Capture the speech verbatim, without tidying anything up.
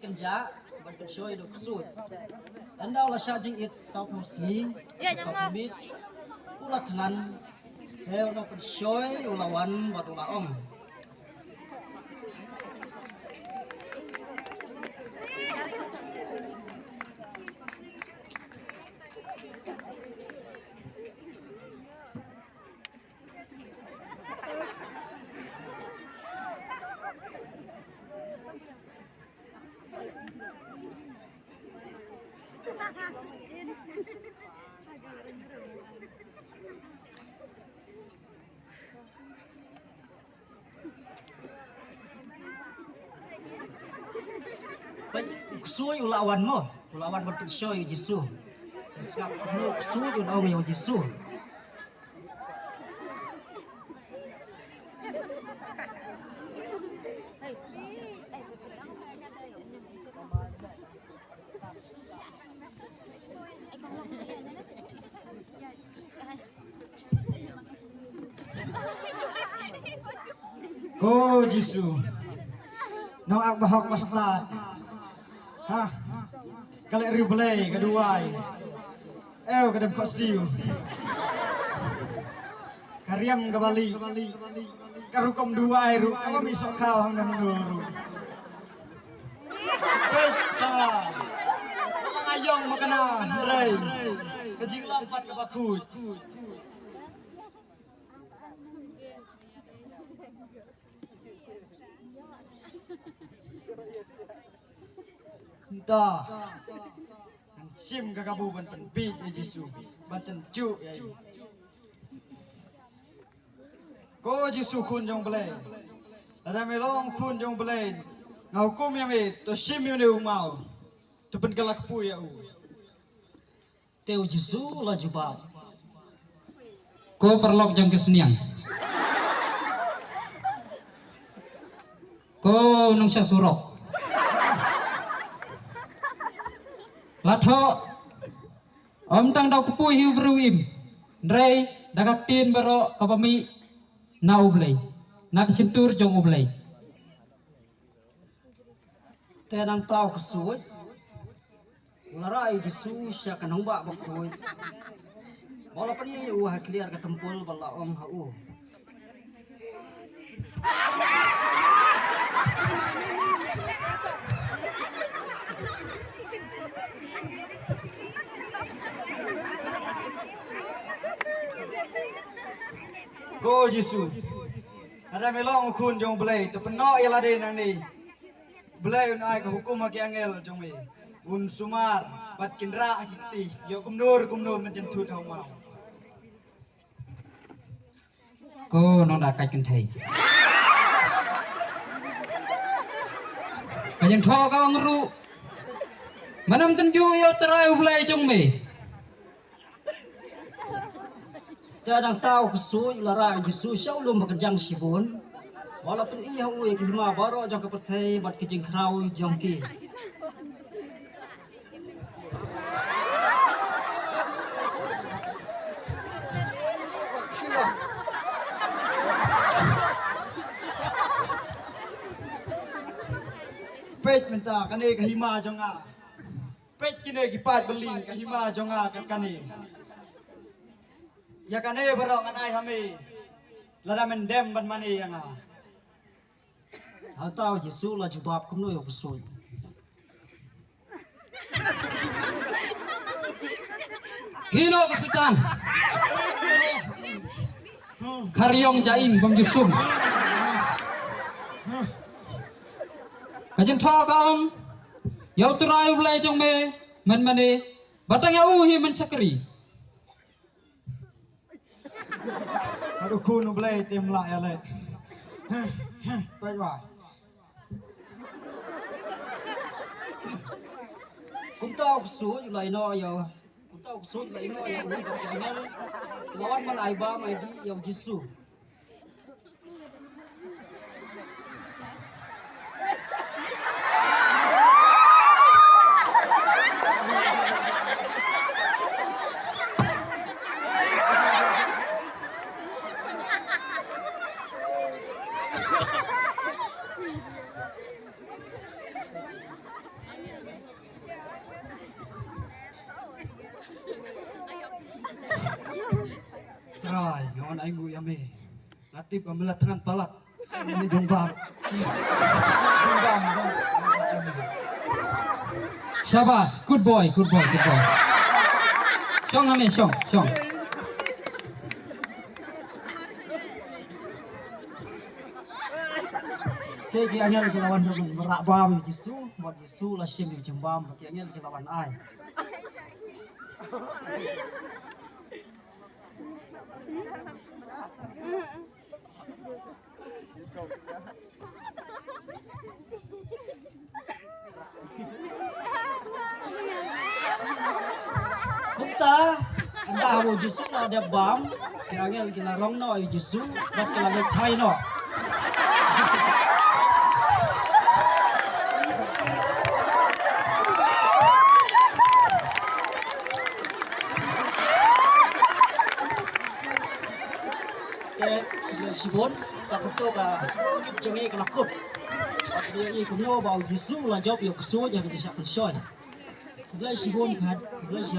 Kynjah bad pynshoi da u ksuid. Ynda u la shah jingit saw phew sngi, saw phew miet, u la thngan. Te u nongpynshoi u la wan bad u la ong. Peit, u ksuid u la wan mo, u la wan ban pynshoi ïa u Jisu. Sngap kumno u ksuid un ong ïa u Jisu. Ko Jisu, nong ak bahok ba stad. Ha, ka leh riewblei ka duwai. Ew, ka dem khohsiew. Ka riam ka bali. Ka rukom duwai ruh kaba mih sohkhaw hangno hangno ruh. Peit sa. Ka nga ïong ma ka na, hynrei ka jinglong pat kaba khuid. Nta ngan shim ka kabu ban pynbieit ïa u Jisu, ban tynjuh ïa u. Ko Jisu, Khun jong u Blei, lada me long Khun jong u Blei, nga hukum ïa me, to shim ïa une u maw, to pynkylla kpu ïa u. Te u Jisu u la jubab, ko paralok jong ki sniang, ko nongshah surok, la thoh, ym tang da u kpu hi u briew im, hynrei da ka ktien baroh kaba mih na u Blei, na ka shyntur jong u Blei. Te nangta u ksuid u la rah ïa u Jisu sha ka nongbah bakhuid, ba u la pyni ïa u ha khlieh ka templ, ba u la ong ha u. Ko Jisu, lada me long Khun jong u Blei, to pynnoh ïa lade nangne. U Blei un ai ka hukum ha ki angel jong me, un sumar bad kin rah ha ki kti, ïoh kumno kumno men jynthut ha u maw. Ko nongda kai kynthei, ka jingthoh ka ong ruh, men ym tynjuh ïa u Trai u Blei jong me. Te nangta u ksuid u la rah ïa u Jisu sha u lum ba kynjang shibun, ba u la pyni ha u ïa ki hima baroh jong ka pyrthei bad ki jingkhraw jong ki. Peit mynta kane ka hima jong nga. Peit kine ki paid bylli, ka hima jong nga ka kane. Ïa kane baroh ngan ai ha me lada men dem ban mane ïa nga. Hangta u Jisu u la jubab kumno ïa u ksuid? Kino ka Soitan, ka riong jain bym ju sum. Ka jingthoh ka ong, ïa u Trai u Blei jong me men mane, ba tang ïa u hi men shakri. Haduh Khun u Blei te ym lah ïaleh. Peit ba. Kumta u ksuid u la ïehnoh ïa u. Kumta u ksuid u la ïehnoh ïa u. Wan ban ai bam ai dih ïa u Jisu. Ai nguh ïa me. Nga tip ba me la thngan palat. Me jong bam. Jong bam, bam. Shabas, good boy, good boy, good boy. Shong ha me, shong, shong. Te ki angel ki la wan ban rah bam ïa u Jisu, bad u Jisu la shim ïa u jingbam, ki angel ki la wan ai. Kumta, ynda haba u Jisu la dep bam, ki angel ki la rong noh ïa u Jisu, bad ki la leit phai noh. Te, khublei shibun, ta kumto ka skit jong ngi ka la kut. Bad ngi ïohi kumno ba u Jisu u la jop ïa u ksuid ha ka jingshah pynshoi. Khublei shibun, khublei shibun.